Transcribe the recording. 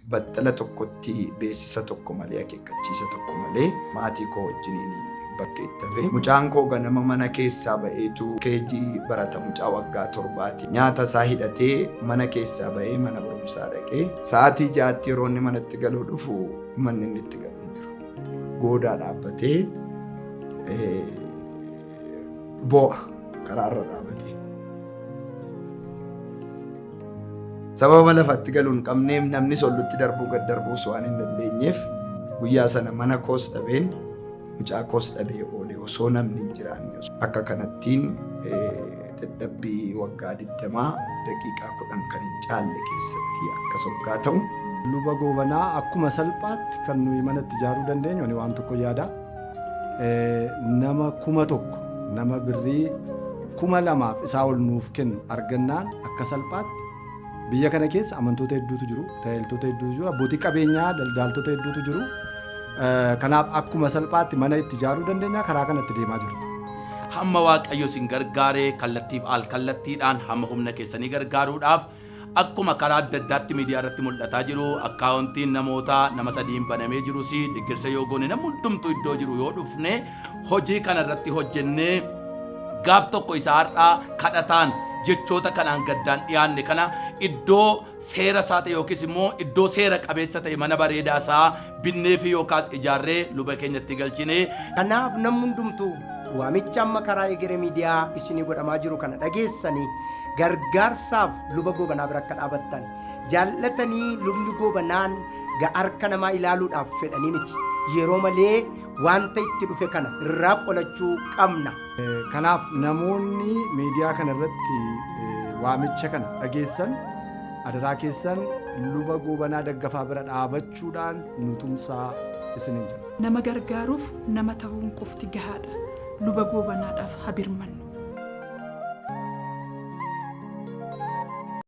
Battala tokkotti beeksisa tokko malee, akeekkachiisa tokko malee maatii koo wajjiniin bakkeetti hafe. Mucaan koo ganama mana keessaa ba'eetu KG barata, mucaa waggaa 7ti. Nyaata isaa hidhatee mana keessaa ba'ee mana barumsaa dhaqee sa'aatii 6tti yeroo inni manatti galuu dhufu manni inni itti galu hin jiru. Goodaa dhaabbatee boo'a karaarra dhaabatee. Sababa lafatti galuu hin qabneef, namnis ollutti darbuu gad darbuus waan hin dandeenyeef, guyyaa sana mana koos dhabeen, mucaa koos dhabee oole, osoo namni hin jiraanne. Akka kanattiin dadhabbii waggaa 20 daqiiqaa 10 kan hin caalle keessatti akkas hoggaa ta'u. Luba Goobanaa akkuma salphaatti kan nuyi manatti ijaaruu dandeenyu, ani waan tokko yaada. Nama 1000, nama birrii 2000f isaa ol nuuf kennu argannaan, akka salphaatti biyya kana keessa amantoota hedduutu jiru, tajaajiltoota hedduutu jiru, abbootii qabeenyaa, daldaaltota hedduutu jiru. Kanaaf akkuma salphaatti mana itti ijaaruu dandeenya, karaa kanatti deemaa jira. Hamma Waaqayyo isin gargaaree kallattiif al kallattiidhaan hamma humna keessanii gargaaruudhaaf, akkuma karaa adda addaatti miidiyaa irratti mul'ataa jiru, akkaawuntiin namoota nama sadiin banamee jirus, deeggarsa yoo goone, namni hundumtuu iddoo jiru yoo dhufne, hojii kana irratti hojjennee, gaaf tokko isa har'aa kadhataan jechoota kanaan gaddaan dhiyaanne kana iddoo seera isaa ta'e yookiis immoo iddoo seera qabeessa ta'e mana bareedaa isaa binnee fi yookaas ijaarree luba keenyatti galchinee. Kanaaf namni hundumtuu waamicha amma karaa Egeree Miidiyaa isinii godhamaa jiru kana dhageessanii gargaarsaaf Luba Goobanaa bira akka dhaabattan. Jaallatanii Lubni Goobanaan harka namaa ilaaluudhaaf fedhanii miti. Yeroo malee wanta itti dhufe kana irraa qolachuu qabna. Kanaaf namoonni miidiyaa kana irratti waamicha kana dhageessan, adaraa keessan Luba Goobanaa Daggafaa bira dhaabachuudhaan nu tumsaa isiniin jedha. Nama gargaaruuf nama ta'uun qofti gahaadha. Luba Goobanaadhaaf haa birmannu.